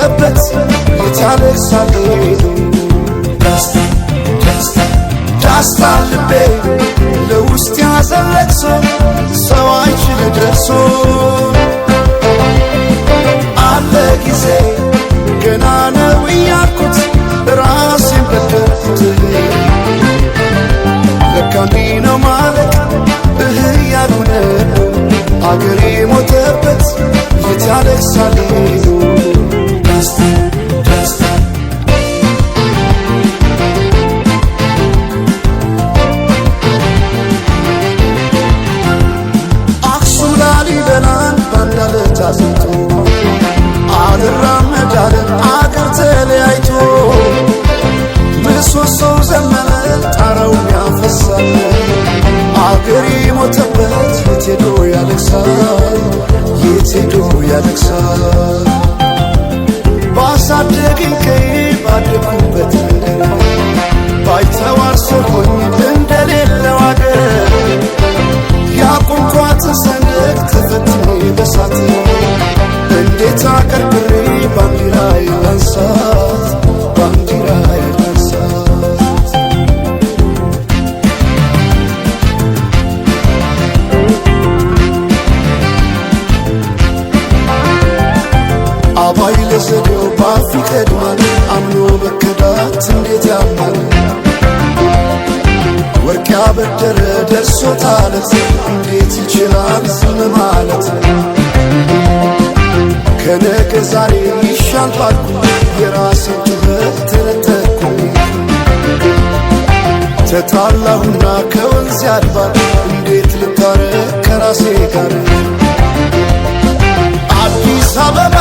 ሞተበት የት ያለቅሳል ሄዱ። ዳስታ ዳስታ ዳስታ ልቤ ለውስጥ ያዘን ለቅሶ ሰው አይችል ደርሶ። አለ ጊዜ ገና ነው እያልኩት ራሴን በደልኩት። ለካ እንዲህ ነው ማለቅ እህ እያሉ ነበር። አገሬ ሞተበት የት ያለቅሳል ሄዱ። ዳስታ ዳስታ አክሱም ላሊበላን ባንድ አለት አጽንቶ አልራመድ አለ አገር ተለያይቶ። ምሰሶው ዘመነ ጣራውም ያፈሳል። አገሬ ሞተበት የት ሄዶ ያለቅሳል፣ የት ሄዶ ያለቅሳል። ባሳደገኝ ቀዬ ባደግኩበት መንደር ባይተዋር ሰው ሆኜ እንደሌለው አገር። ያቆምኳትን ሰንደቅ ተፈትኜ በሳት እንዴት አቀርቅሬ ባንዲራዬን ላንሳት፣ ባንዲራዬን ላንሳት። አባይ ለዘዴው ባፍ ይቀድማል፣ አምኖ መከዳት እንዴት ያማል። ወርቅ ያበደረ ደርሶታለት እንዴት ይችላል ዝም ማለት? ከነገ ዛሬ ይሻል ባልኩ የራሴን ጩኸት ተነጠቅኩኝ። ተጣላሁና ከወንዝ ያድባር እንዴት ልታረቅ ከራሴ ጋር? አዲስ አበባ